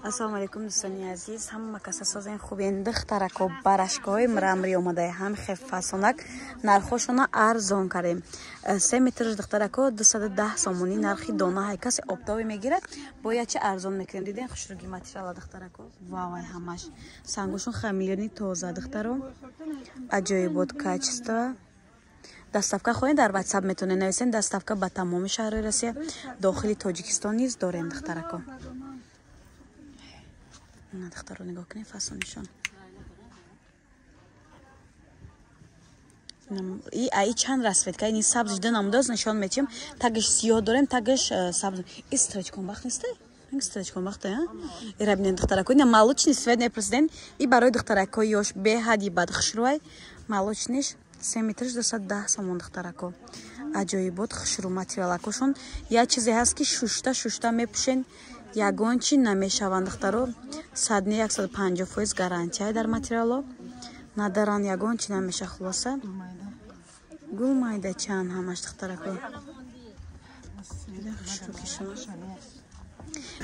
Ассалому алайкум дӯстони азиз, ҳама каса созен хубен. Духтарако барашкаҳои мрамри омадаи ҳам хеф фасонак, нархошона арзон кардем. 3 метрш духтарако 210 сомонӣ нархи дона. Ҳай касе оптовӣ мегирад, бояд чи арзон мекунем. Диден хушруги материала духтарако, вавай ҳамаш сангошон хамелеони тоза духтаро, аҷоибот качество. Доставка хоҳем дар WhatsApp метавонед нависен. Доставка ба тамоми шаҳрҳои Россия, дохили Тоҷикистон низ дорем духтарако. Духтаро нигоҳ кунед фасонишон. И чанд расцветка, ини сабз ду намудоз нишон метиҳем. Тагиш сиёҳ дорем, тагиш сабз. И стречконбахт несте? Стречконбахте, а? Ира бинед духтарако, ина молочный цвет мепурсиден. И барои духтаракои ёш беҳади бад хушрӯай. Молочныйш 3 метрш 210 сомон духтарако. Аҷоибот хушрӯ материалакошон. Як чизе ҳаст ки шушта шушта мепӯшен, ягон чи намешаванд духтаро. 100 не 150% гарантия дар материало надаранд, ягон чи намеша. Хулоса гул майда чанд ҳамаш духтарако.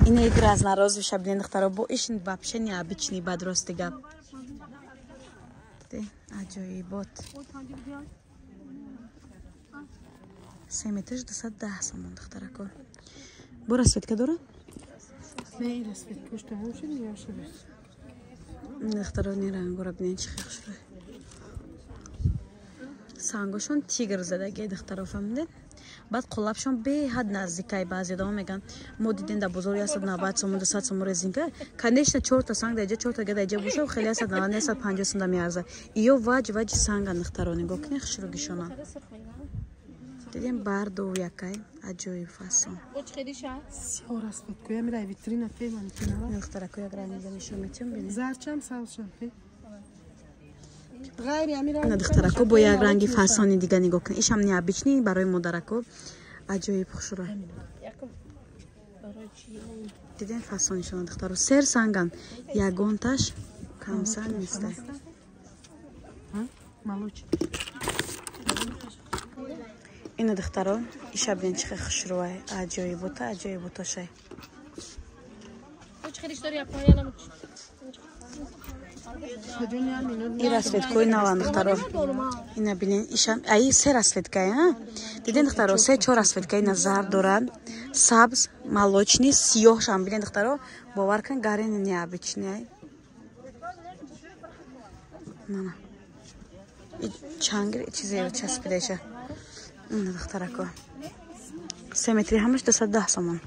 Ина як разнорозовый бинед духтаро, бо иш вообще необычный бад рости гап. Аҷоибот. 3 метрш 210 сомон духтарако. Бо расцветка дора? Духтарони рангора бинед чӣ хел хушрӯй. Сангошон тигр задаги духтаро, фаҳмидед? Баъд қолабшон беҳад наздикай. Баъзе одама мегӯянд, мо дидем дар бозор 190 сомон, 200 сомон резинка. Конечно, чорта санг даиҷа, чорта га даиҷа боша, хеле 190, 150 сом да меарзад. Иё ваҷ ваҷи санган духтаро, нигоҳ кунед хушрӯгишона. Дидем барду якай аҷоиб фасон. Духтарако як ранг нишон метиҳам, бинед. Духтарако бо як ранги фасони дига нигоҳ кунед. Ишам необычный барои модарако аҷоиб хушрӯ. Дидем фасонишона духтаро, сер санган, ягонташ камсанг неста. Ина духтаро, иша бинед чӣ хел хушрӯай, аҷоибота, аҷоиботошай. И расцветкои наван духтаро. Ина бинед, иша аи се расцветкай, а? Диден духтаро, се чор расцветка ина зард дорад, сабз, молочный, сиёҳшам бинед духтаро, бовар кун гарини необычный. Мана. И чангир чизе часпидаша. Ина духтарако. 3 метри ҳамаш 210 сомон.